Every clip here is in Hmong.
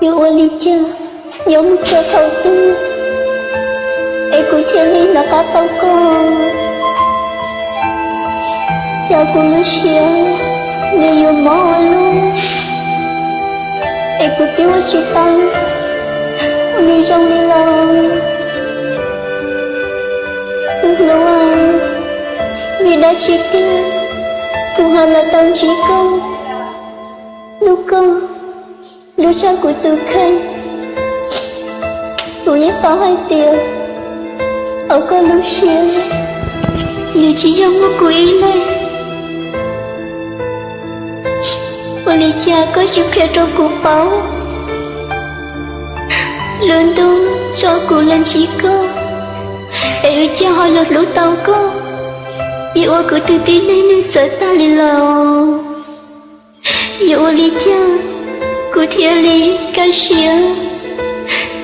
Yuav ua li cas yuav mus txog thaum twg es kuv thiaj li nco qab tau koj? Cas kuv lub siab nws yuav mob ua luaj, es kuv twb ua tsis tau ua nws zoo li los. Tus hlub, vim dab tsi tiag kuv ho los tau ntsib koj? Hlub koj, hlub tshaj kuv tus kheej. Kuv yeej paub hais tias hauv koj lub siab nws tsis yog muaj kuv ib leeg. Ua li cas koj tsis qhia rau kuv paub? Lub ntuj tso kuv los ntsib koj, es ua cas ho los hlub tau koj, yeej ua kuv tus tib neeg nws txawv tag li lawm. Yuav ua li cas kuv thiaj li kaj siab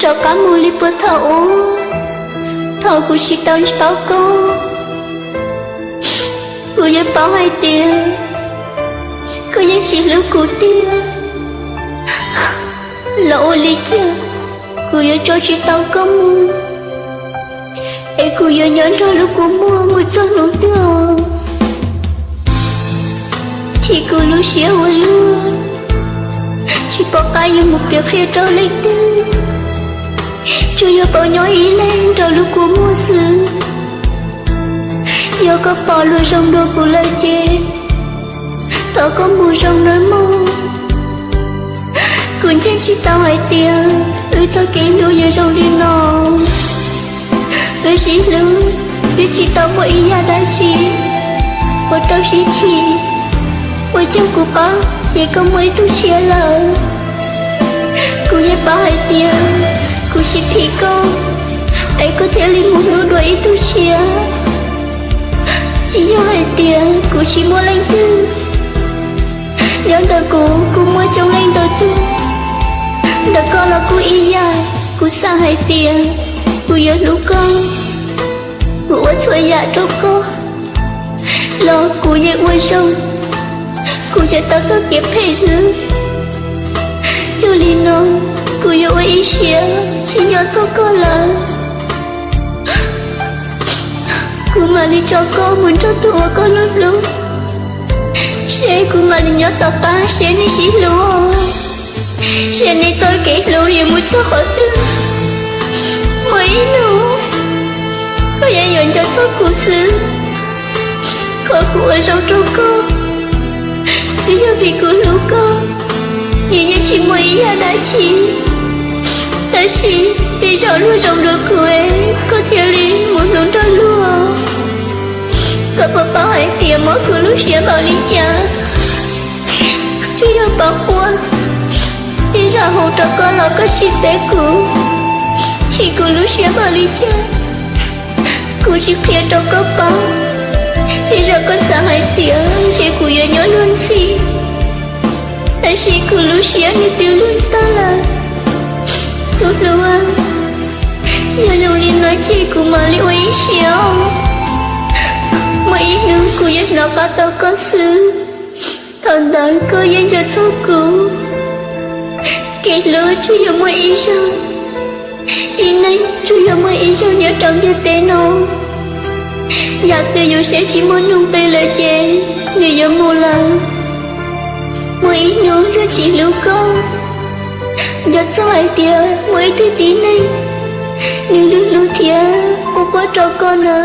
rov qab mus li puag thaum ub, thaum kuv tsis tau paub koj? Kuv yeej paub hais tias koj yeej tsis hlub kuv tiag. Los ua li cas kuv yuav tso tsis tau koj mus, es kuv yuav nyob nrog lub kua muag mus txog hnub twg? Chim kuv lub siab ua luaj, tsis pom qab yuav mus piav qhia rau leej twg, tsuas yog paub nyob ib leeg nrog lub kua muag xwb. Yog koj pom luag zoo dua kuv lawm ces thov koj mus zoo nawb mog. Kuv ntseeg tsis tau hais tias wb txoj kev hlub yuav zoo li no. Wb sib hlub, twb tsis tau muaj ib yam dab tsi uas rau sib chim, ua cas kuv paub ces koj muaj ib tug tshiab lawm. Kuv yeej paub hais tias kuv tsis phim koj, es koj thiaj li mus hlub dua ib tug tshiab. Tsis yog hais tias kuv tsis muaj leej twg, nyob ntawm kuv kuj muaj coob leej ntau tus, ntawm koj los kuj ib yam. Kuv xav hais tias kuv yuav hlub koj, kuv ua txhua yam rau koj, los kuv yeej ua zoo, kuv yuav tau txoj kev phem xwb. Yog li no, kuv yuav ua ib siab tsis nco txog koj lawm. Kuv mam li tso koj mus nrog tus uas koj hlub hlub, seb kuv mam li nyob tom qab seb nej sib hlub, seb nej txoj kev hlub yuav mus txog qhov twg. Muaj ib hnub koj yeej yuav nco txog kuv xwb. Qhov kuv ua zoo rau koj, twb yog vim kuv hlub koj, nws yeej tsis muaj ib yam dab tsi. Tab sis tej zaum luag zoo dua kuv, koj thiaj li mus hlub nrog luag. Koj puas paub hais tias mob kuv lub siab npaum li cas? Tsuas yog paub quaj, tej zaum hu rau koj los koj tsis teb kuv. Chim kuv lub siab npaum li cas, kuv tsis qhia rau koj paub. Tej zaum koj xav hais tias ntshe kuv yuav nyob luag ntxhi, tab sis kuv lub siab nws twb luag tag lawm. Tus hlub, yog zoo li no ces kuv mam li ua ib siab. Muaj ib hnub kuv yuav hnov qab tau koj xwb, thaum ntawd koj yeej nco txog kuv. Kev hlub tsuas yog muaj ib zaug, tib neeg tsuas yog muaj ib zaug nyob rau ntiaj teb no. Yam twg yus saib tsis muaj nuj nqis lawm ces nws yuav mus lawm. Muaj ib hnub luag tsis hlub koj, nco txog hais tias muaj ib tug tib neeg, nws hlub hlub thiab ua quaj rau koj na.